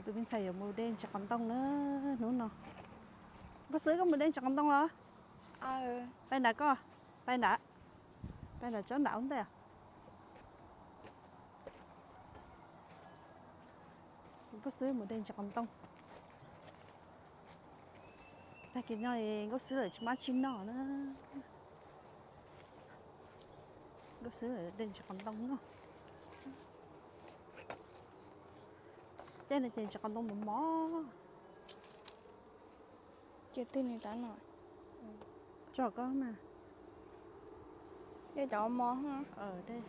Tus me ntxhais yuav mus de ntsis qos ntoo na hnub no. Nkauj Xwb, koj mus de ntsis qos ntoo los? Pais nram koj, pais nram, pais nram tsob nram ub ntej. Nkauj Xwb mus de ntsis qos ntoo. Tag kis no Nkauj Xwb lawv tsis mab tsis noj na. Nkauj Xwb lawv de ntsis qos ntoo noj. Caij no ces ntsis qos ntoo mos mos. Cia twg nws rab no. Tso koj mas. Dej cov mos. Dej,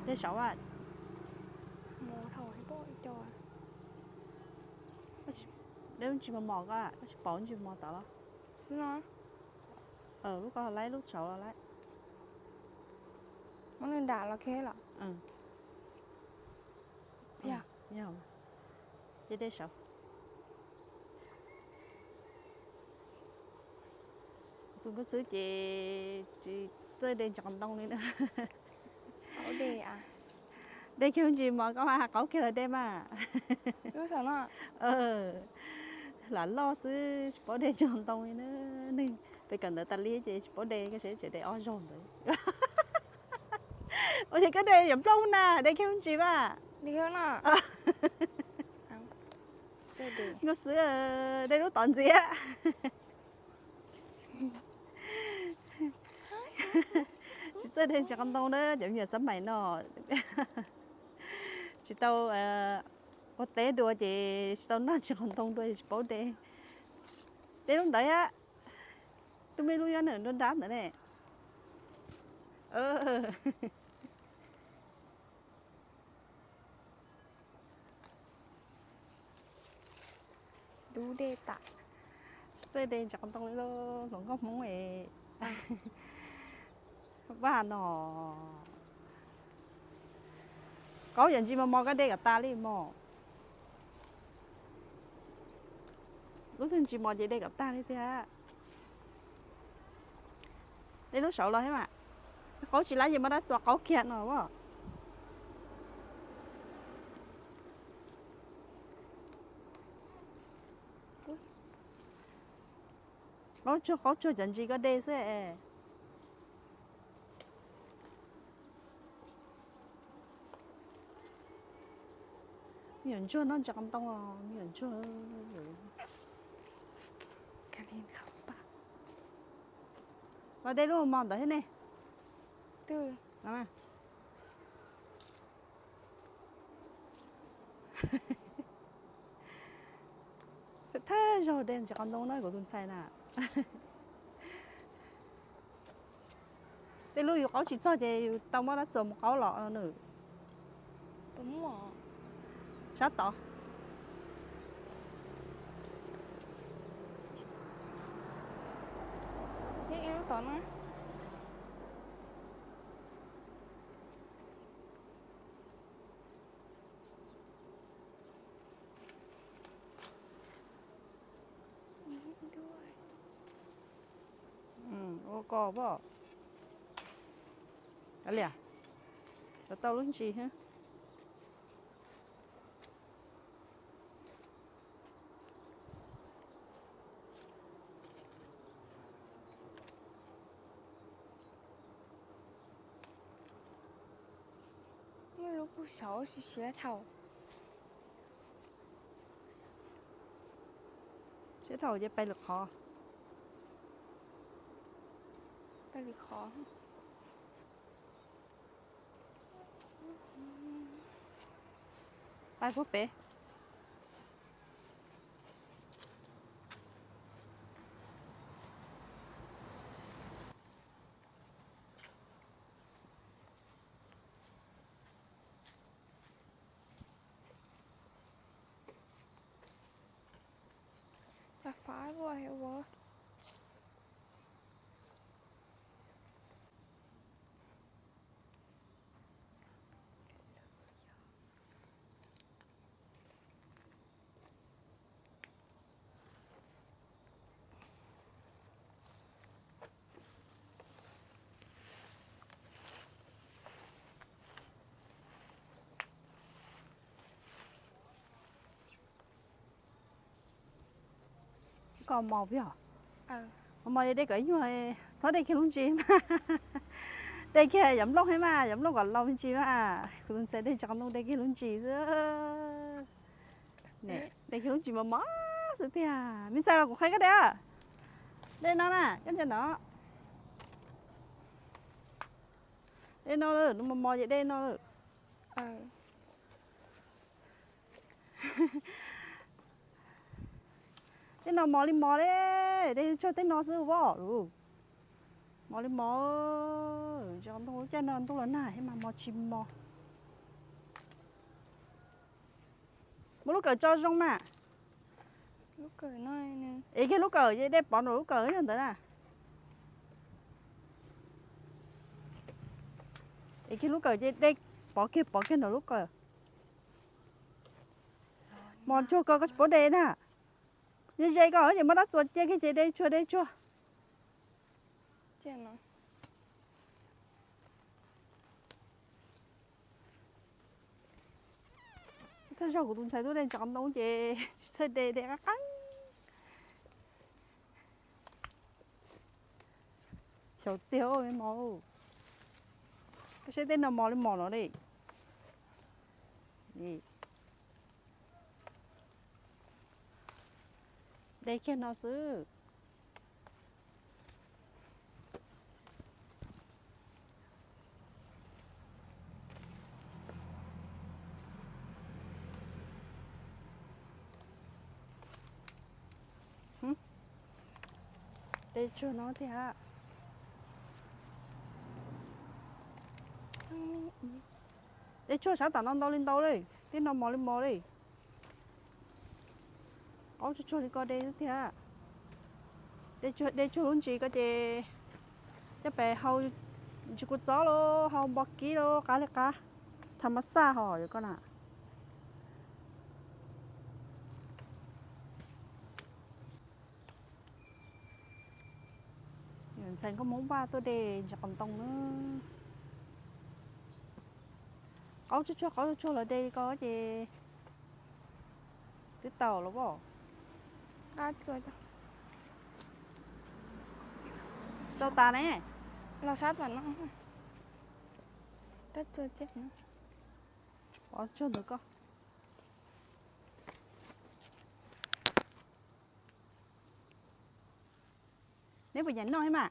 dej saud a. Dej lub ntsis mos mos koj, koj tsis pom ntsis mos tod los? Lub ko laib, lub saud los laib. Muab nws nram los kiag los? Yog, ces dej saud. Tus Nkauj Xwb ces tsis txawj de ntsis qos ntoo li na. De kiag ntsis mos koj mas, qaub kiag los de mas. Lam loj xwb tsis paub de ntsis qos ntoo li na. Neeg pem kawm ntawv tas li ces tsis paub de, koj saib tseem de ob zaug ntawd. Ua cas koj de yuav nplooj na, de kiag ntsis mas. Nkauj Xwb, de lub tod ntxiv. Tsis txawj de ntsis qos ntoo na cov me nyuam xab maim no. Tsis tau ua teb dua ces tsis tau noj ntsis qos ntoo dua ces tsis paub de. De lub ntawd, tus me lub nyob nram nruab nrab ntawd ne. Dub dej tas. Txawj de ntsis qos ntoo li lauj, hluas nkauj Hmoob es. Vaj no, qaub cov ntsis mos mos koj de kom tas li mos. Lub twg ntsis mos ces de kom tag li tiag. De lub saud los thiab mas. Qaub tsis laib ces muab dab txuas qaub kiag no as. Qaub tsuag qaub tsuag cov ntsis koj de xwb es. Me nyuam ntsuag noj ntsis qos ntoo os, me nyuam ntsuag. Los de lub mos ntawd thiab ne. Thawj zaug de ntsis qos ntoo no kuv tus ntxhais na. Tej lub yus qaub tsis txog ces yus tau muab dab txuas mus qaub los no nws. Sab tod. Ib lub tod na. Ua ko pom. Liam, tau lub ntsis. Lub puag saud siav siav dhau. Siav dhau ces pais lwm qhov. Pais lwm qhov. Pais puag pem. Cov fab luaj heev ua. Koj mos yog, mos mos yog de kom ib nyuag, txhob de kiag lub ntsis mas. De kiag yov nplooj thiab mas, yov nplooj kom laus me ntsis mas. Kuv tus ntxhais de ntsis qos ntoo de kiag lub ntsis xwb. De kiag lub ntsis mos mos xwb tiag. Me ntxhais los kuv qhia koj de. De no na, koj ntsia no. De no lawm, nws mos mos ces de no lawm. Tej no mos li mos li, de tsuag tej no xwb as. Mos li mos, ntsis qos ntoo lub caij no ntuj los nag thiab mas mos tsis mos. Muab lub kawm tso zoo mas. Es kiag lub kawm, de pov nraum lub kawm yog ntawd na. Es kiag lub kawm ces de pov kiag, pov kiag nraum lub kawm. Mos tsuag ko koj tsis paub de ntag. Ze ze koj ces muab dab txuas cia kiag ces de tsuag de tsuag. Thawj zaug kuv tus ntxhais tuaj de ntsis qos ntoo ces tsis txawj de, de qab qab. Xyaum tiag me mos. Koj saib tej no mos li mos no li. De kiag no xwb. De tsuag no tiag. De tsuag sab tom no ntau li ntau li, tej no mos li mos li. Qaub tsuag tsuag li ko de xwb tiag. De tsuag lub ntsis ko ces coj pes hau ntsis kua txob los hau npo kib los qab li qab. Tham mas xaj hos yog koj na. Ntxhais nkauj Hmoob Vaj tuaj de ntsis qos ntoo na. Qaub tsuag tsuag, qaub tsuag tsuag los de li ko ces twb tau los as. Tau tas ne. Los sab tom no. Pov tsuag ntawd koj. Neb puas nyiam noj thiab mas?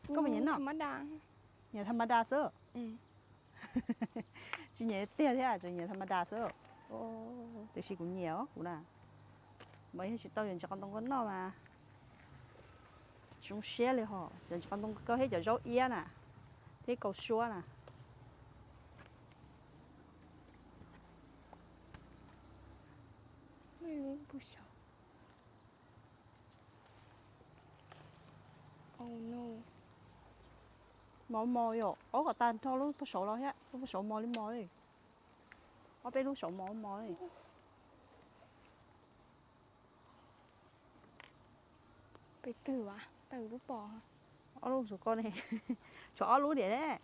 Koj puas nyiam noj? Nyiam tham ma da xwb. Tsis nyiam tiag thiab, tsuas nyiam tham ma da xwb. Tiam sis kuv nyiam os kuv na. Mas yog tsis tau yog ntsis qos ntoo koj noj mas zoo siab li hos, cov ntsis qos ntoo koj thiab cov zaub iab na, thiab kaus suab na. Mos mos yom, qaub kom tag nrho lub pob saud los thiab, lub pob saud mos li mos li. Ob peb lub saud mos mos li. Peb twg as, tawm lub pos. Ob lub saud ko ne, tshuav ob lub diam ne.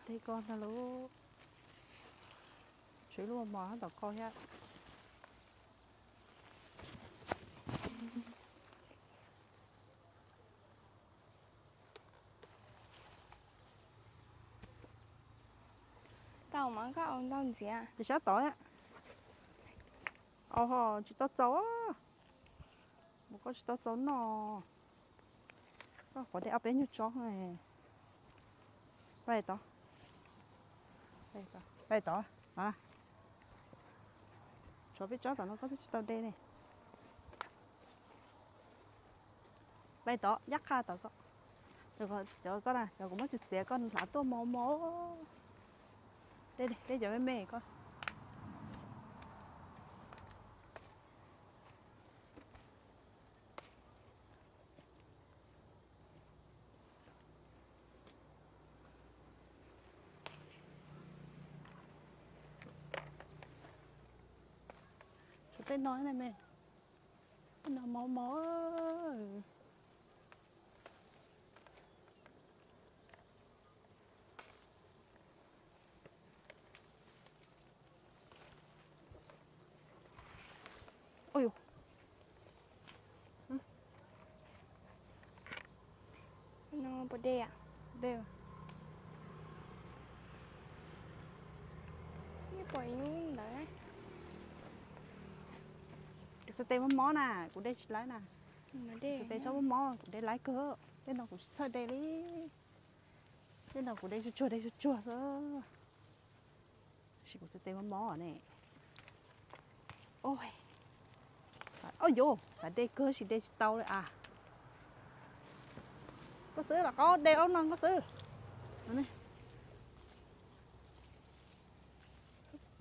Tej ko ntag lauj. Tshuav ib lub mos tom ko thiab. Tau mas koj au ntau ntxiv. Ces sab tod, au ho tsis tau txaus, mus koj tsis tau txaus noj. Koj qhuav de ob peb nyuag tsob. Pais tod, pais tod, tshuav peb tsob tom no koj twb tsis tau de ne. Pais tod, ncaj qha tod ko. Cov ko na, cov kuv muab txiav txiav koj hlav tuaj mos mos. De cov me me ko. Tshuav tej no me, tej no mos mos. Dej, dej. Pom ib ntawd. Kuv xav tes mob mob na, kuv de tsis laib na. Kuv xav tes tsob mob mob, kuv de laib kawg. Tej no kuv tsis txhawj de li. Tej no kuv de tsuag tsuag, de tsuag tsuag xwb. Tab sis kuv xav tes mob mob ne. Oj, yuav xav de kawg sis de tsis tau li as. Koj xwb, los qab de ob no koj xwb.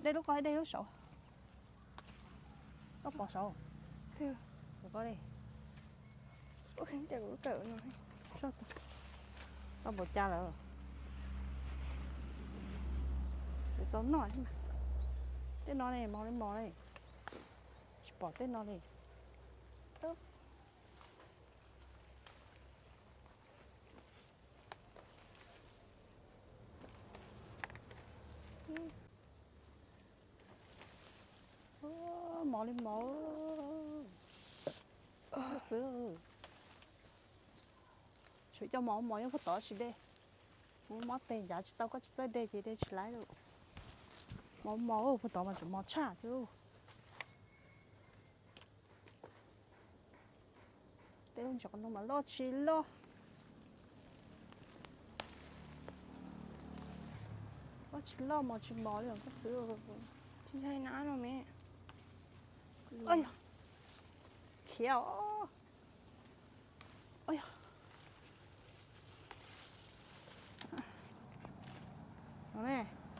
De lub ko, de lub saud. Koj pom saud? Koj li. Tau npaum cas lawm? Kuv txaus noj thiab mas. Tej no ne, mos li mos li. Tsis pom tej no li. Mos li mos. Xwb, tshuav cov mos mos nyob puag tod tsis de. Kuv mob tes ncav tsis tau, koj tsis txawj de ces de tsis laib li. Mos mos puag tod mas tseem mos tshaj xwb. Tej lub ntsis qhov no mas loj tsis loj. Loj tsis loj, mos tsis mos li os koj xwb. Tsis ntshai na no me. Khiav os.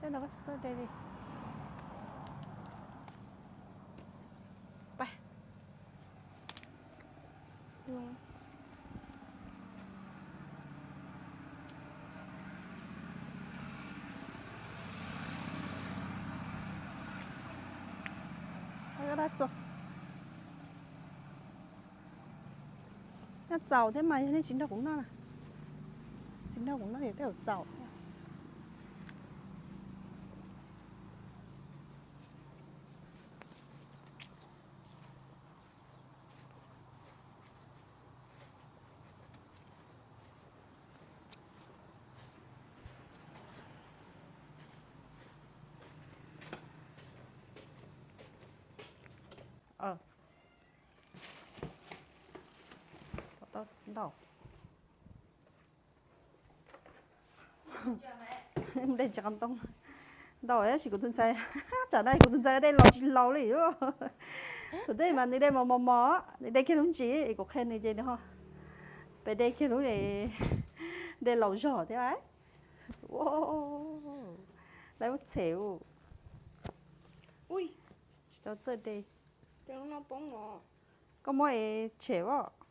Tej no koj tsis txawj de li. Noj txaus thiab mas yog nej tsis nrog kuv noj na. Tsis nrog kuv noj ces tej zaum txaus. Ntau, de tsis qhov ntoo. Ntau tab sis kuv tus ntxhais, tsam no kuv tus ntxhais de laus tsis laus li. Kuv twb mas nws de mos mos mos, nws de kiag lub ntsis es kuv qhia nws ces nws ho pes de kiag lub, de laus zog thiab. Lawv ua tshem u. Tsis tau txawj de. Koj muab es tshem as.